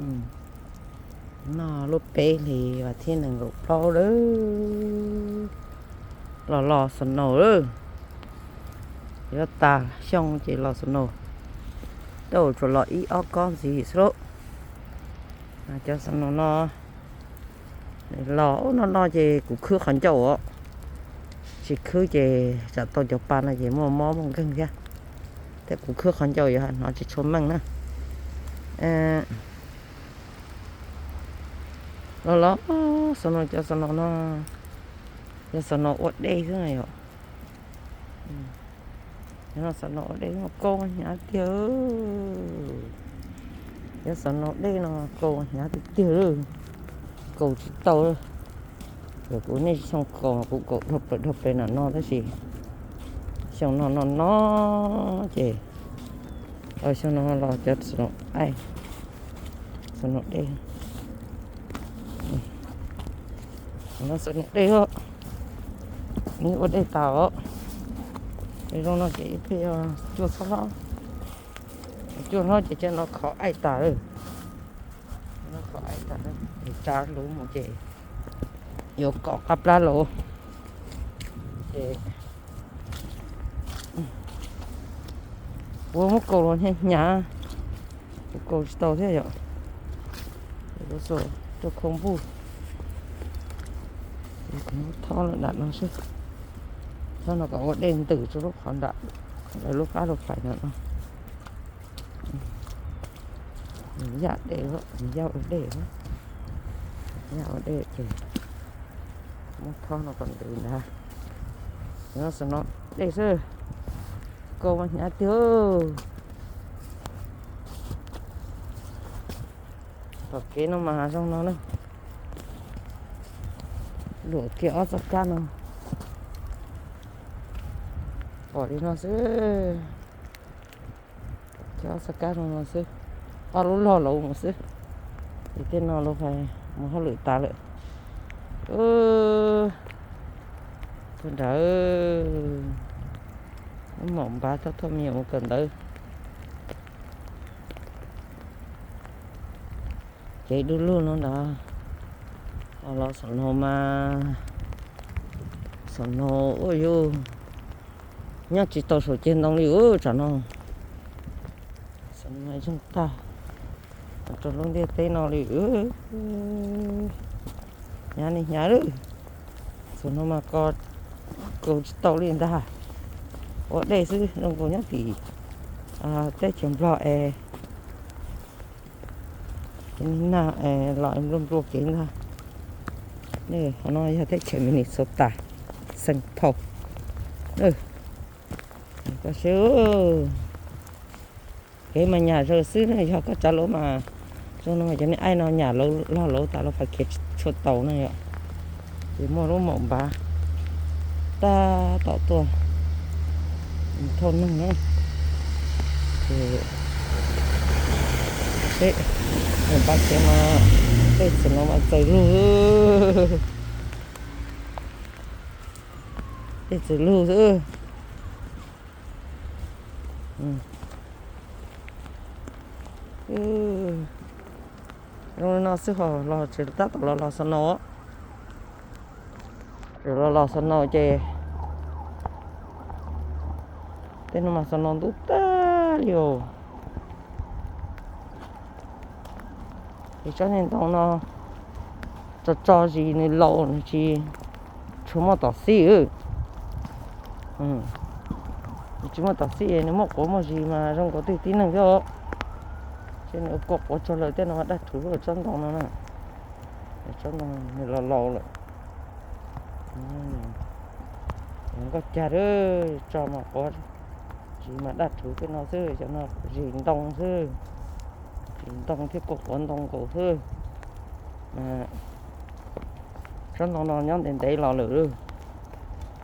Noj lub peb hlis vas thib nees nkaum plaub lawm, los los snow lawm. Yuav tas xyoo ces los snow, tej zaum tsuas los ib ob kob ntxiv xwb lauj. Cov snow no los ub no no ces kuv khwb qhov ncauj os, tsis khwb ces tsam tau cov pa no ces muaj mob muaj nkeeg thiab. Thiab kuv khwb qhov ncauj yuav hnov tsis tshua meej na. Los los snow, cov snow no yog snow ua dej xwb na yom. Yog snow ua dej no kaus hnyav tiag. Yog snow dej no kaus hnyav tiag tiag, kaus tsis tau. Yog kuv niaj xyoo kaus mas kuv kaus dhau plaws dhau plaws nram no tab sis xyoo no no no ces, xyoo no los cov snow aib, snow dej, no snow dej os, ua dej tas os. Zoo no ces ib pliag cuaj txhob hlob, cuaj hlob ces cov no khov aib tas lawm. Khov aib tas, tsa luv mus ces yuav kom qab plab los ces kuv muab kaus los hnyav hnyav, kuv kaus tsis tau thiab yom. Kuv xuas rau khau npuj, thob lawm nram no xwb. Thob no kom ua dej ntws rau lub qhov nram lawv lub qab lub fais nram no. Nws yaj dej, nws yaj ua dej, yaj ua dej ces muab thob no kom ntws ntag. Nyob snow dej xwb, kaus mas hnyav tiag. Tom kev no mas zoo no na. Luam kiag ob txoj kab no, pom li no xwb. Kiag ob txoj kab zoo no xwb, ob lub log laus mus xwb. Ces tej no lawv mus hauj lwm tas lawm. Tuaj nrad, lub maum npav thoj thoj me nyuam mus kawm ntawv. Kev du lug no ntag. Los snow mas, snow ua yus nyob tsis tau saum ceg ntoo li ub tsam no. Snow mas yoog tag rau lub ntiaj teb no li. Hnyav li hnyav lawm. Snow mas ko kaus tsis tau li ntag. Ua dej xwb, zoo nkaus nyob tim teb chaws Nplog es nag los nplua nplua kev ntag. Qhov no yog teb chaws Minnesota, Saint Paul. Koj saib, kev mas nyam zaws xwb na, yog koj tsav luv mas zoo no mas cov niag aib no nyam log lauv tas lawv fais khiav tshua tau na yom. Ces muaj lub maum npav tab tom tuaj thauj neeg na. Ces seb, maum npav khiav mas tej txwm no mas txaws lug, tej txwm lug xwb. Zoo li no xwb ho los tseem tab tom los los snow. Tseem los los snow ces tej no mas snow ntub tag li os. Ces tsob niag ntoo no tso tso zis nws laus nws tsis tshua muaj tom xij. Nws tsis muaj tom xij, nws muaj quav muaj zis mas zoo nkaus twg tib neeg thiab. Ces nws kua quav tsuag lawm, tej no mas daj rhuv tsob ntoo no na. Tsob ntoo nws laus laus lawm. Nkauj cag, tso mas quav zis mas daj rhuv tej no xwb, cov no zis ntoo xwb. Zis ntoo thiab kua quav ntoo nkaus xwb. Tsob ntoo no nyob ntev ntev los lawm,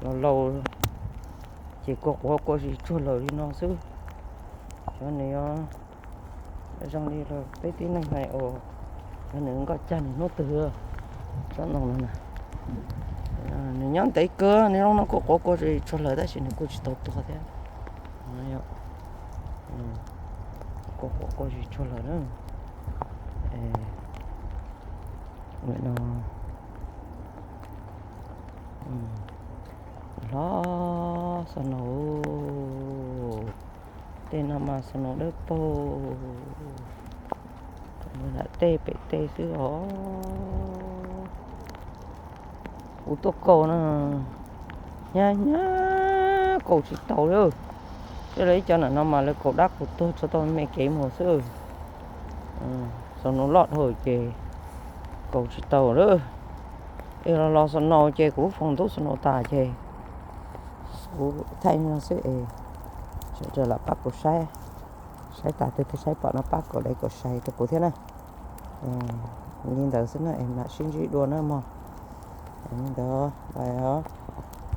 los laus ces kua quav kua zis tsuag lawm li no xwb. Cov nws zoo li los peb tib neeg hais uas nws nkauj cag nws hnub twg. Tsob ntoo no na, nws nyob ntev kawg, nws zoo no kua quav kua zis tsuag lawm tab sis nws kuj tsis tau tuag thiab. Kua quav kua zis tsuag lawm na. Nim no hlob snow, tej no mas snow dawb paug, nram tej pem tej xwb os. Kuv tuaj kaus no, hnyav hnyav kaus tsis taus li. Tej lawv ib co nram no mas lawv kaus dab kaus tuag tso tau me kev mus xwb. Snow loj dhau ces kaus tsis tau lawm. Es los los snow ces kuv foom ntub snow tas ces kuv thaij no xwb es sawv daws lam pab kuv saib, saib tas twg thiaj saib pom no pab kaum like kaum share rau kuv thiab na. Li ntawd xwb na es mam sib ntsib dua na mog. Li ntawd bye os.